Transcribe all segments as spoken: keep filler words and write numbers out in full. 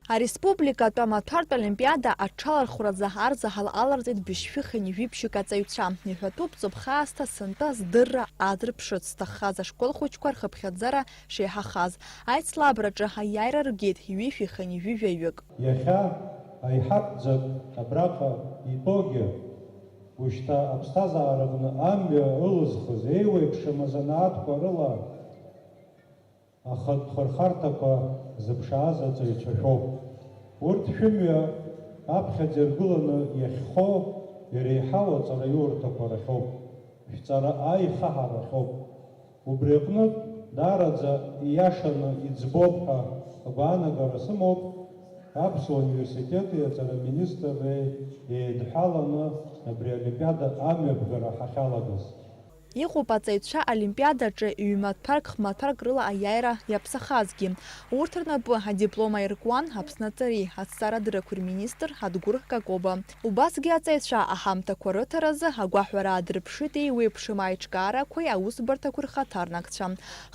Ареспубликатә амаҭәартә олимпиада аҽалархәразы арзаҳал аларҵеит быжьшәи хынҩажәи ԥшьҩык аҵаҩцәа. Иҳәатәуп, ҵыԥх аасҭа сынтәа здырра аадырԥшырц зҭаххаз ашкол хәыҷқәа рхыԥхьаӡара шеиҳахаз. Аицлабраҿы аиааира ргеит ҩышәи хынҩажәи жәаҩык. Иахьа аиҳабӡак абраҟа итәоугьы, ушьҭа аԥсҭазаараҟны амҩа ылызхыз еиуеиԥшым азанааҭқәа рыла ахатә хырхарҭақәа зыԥшааз аҵаҩцәа шәоуп. Урҭ шәымҩа аԥхьаӡа иргыланы иахьхоу иреиҳау аҵараиурҭақәа рахьоуп, шәҵара аихаҳарахьоуп. Убри аҟнытә, даараӡа ииашаны иӡбоуп ҳәа агәаанагара сымоуп, Аԥсуа университети аҵара министрреи еидҳәаланы абри аолимпиада амҩаԥгара ҳахьалагаз. Иҟоуп аҵаҩцәа олимпиадаҿы ҩ-маҭәарк, х-маҭәарк рыла аиааира иаԥсахазгьы. Урҭ рнапы адиплом аиркуан Аԥсны аҵареи аҭҵаарадырақәеи рминистр Адгәыр Какоба. Убасгьы аҵаҩцәа аҳамҭақәа рыҭаразы агәаҳәара аадырԥшит еиуеиԥшым аиҿкаарақәеи аусбарҭақәеи рхаҭарнакцәа.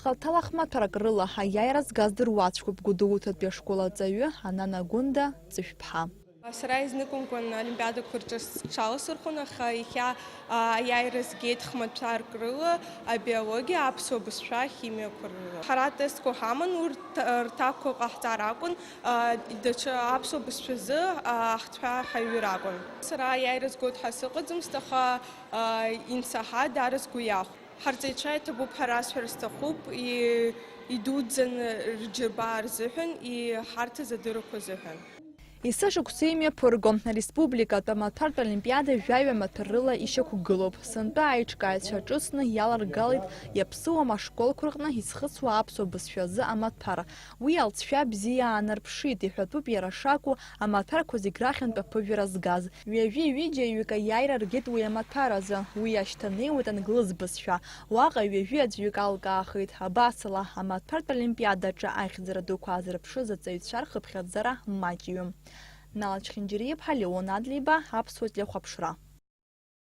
Хаҭала х-маҭәарк рыла аиааира згаз дыруаӡәкуп Гәдоуҭатәи ашкол аҵаҩы Анана Гәында Ҵышәԥҳа. Сара изныкымкәан олимпиадақәа рҿы сҽаласырхәон, аха иахьа, а, аиааира згеит х-маҭәарк рыла, абиологиа, аԥсуа бызшәа, ахимиақәа рыла. Ҳара атестқәа ҳаман, урҭ, а, рҭакқәа ҟаҳҵар акәын, а, даҽа аԥсуа бызшәазы, а, ахҭҳәа ҳаҩыр акәын. Сара аиааира згоит ҳәа сыҟаӡамызт, аха, а, инсаҳа, даара сгәы иахәт. Ҳарҵаҩцәа иҭабуп ҳәа расҳәар сҭахуп, и-, идуӡӡаны рџьабаа рзыҳәан, иҳарҭаз адыррақәа азыҳәан. Есышықәса имҩаԥырго ареспубликатә амаҭәартә олимпиада жәаҩа маҭәар рыла ишьақәгылоуп. Сынтәа аиҿкааҩцәа ҿыцны иаларгалеит иаԥсыуам ашколқәа рҟны изхысуа аԥсуа бызшәа азы амаҭәар. Уи алҵшәа бзиа аанарԥшит, иҳәатәуп иара шакәу амаҭәарқәа зегь рахьынтә аԥыжәара згаз. Ҩажәи ҩыџьа ҩык аиааира ргеит уи амаҭәар азы. Уи иашьҭанеиуеит англыз бызшәа. Уаҟа ҩажәи аӡә ҩык алкаахеит. Абасала, амаҭәартә олимпиадаҿы ахьӡара дуқәа аазырԥшыз аҵаҩцәа рхыԥхьаӡара маҷҩым. Нал Чхинџьариа-иԥҳа, Леон Адлеиба, Аԥсуа телехәаԥшра.